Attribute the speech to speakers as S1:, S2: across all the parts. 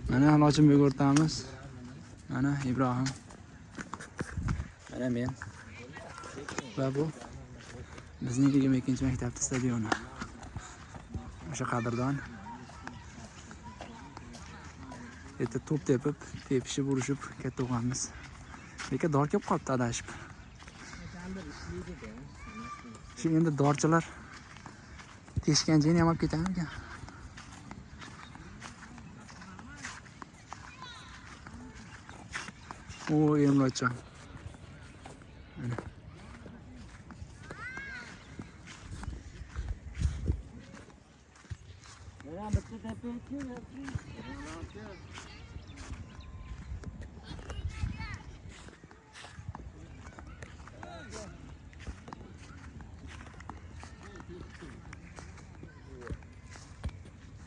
S1: Mana Lochinbek o'rtamiz. Mana Ibrohim. Mana men. Va bu bizning 22-maktabning stadioni. O'sha qadrdon. Erta to'p tepib, tepishib, urishib katta o'g'amiz. Lekin dor kelib qolibdi adashib. Shu endi dorchilar teshgan joyini ham olib ketamikan? O Emrotjon. Mana.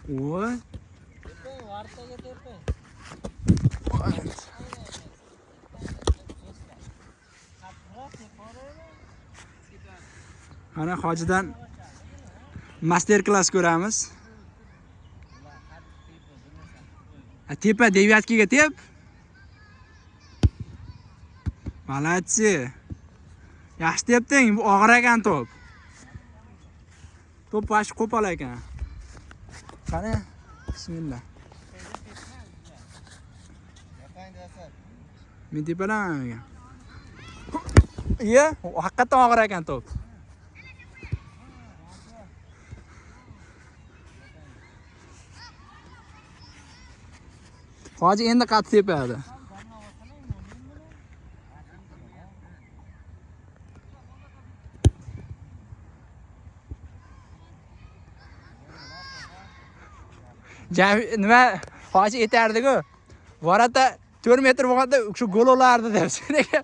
S1: Voy. Mana hojidan master klass ko'ramiz. Ha, tepa devyatkaga tep. Молодцы. Yaxshi tepding, bu og'ir ekan to'p. To'p boshi qo'pol ekan. Qani? Bismillah. Men tepalaman ekan. Iya, haqiqatan og'ir ekan to'p. Hoji endi qattiq tepadi. Nima hoji aytardi-ku. Vorata 4 metr bo'lganda shu gol olardi deb. Shunaqa.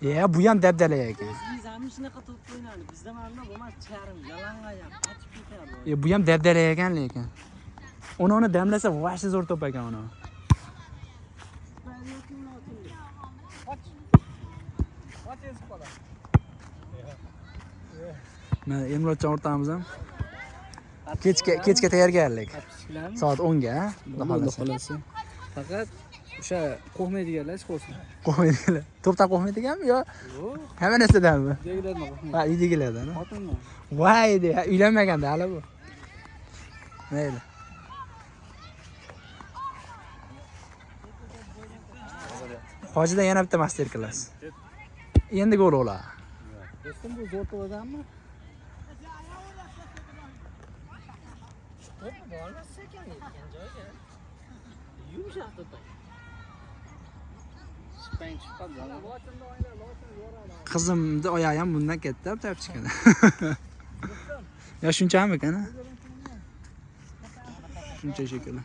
S1: Ya bu ham dabdala ekan.
S2: Biz ham shunaqa to'p o'ynadi. Bizda mana bo'lmas charm, yalang'oyoq qochib ketadi.
S1: Ya bu ham dabdala ekan lekin. Uni damlasa vahshiy zo'r to'p ekan uni. Mana Emrotjon o'rtamiz ham kechga tayyorgarlik. Soat 10 ga, xudo xohlasa.
S2: Faqat o'sha qo'rqmaydiganlar chiqsin.
S1: Qo'rqmaydiganlar. To'pdan qo'rqmaydiganmi yo
S2: Yo'q,
S1: hamma narsadanmi?
S2: uydagilardan qo'rqmaydi.
S1: Ha, uydagilardan.
S2: Xotinmi?
S1: Voy de, uylanmaganda hali bu. Mayli. Hojidan yana bitta master klass. Endi gol oladi.
S2: Do'stim, bu zo'r to'pdanmi? To'p bormas ekan yetgan joyga. Yumshoq to'p. Shipang tushib qoldi.
S1: Qizimni oyog'i ham bundan katta topchikada. Ya shunchamikan? Shuncha shekilli.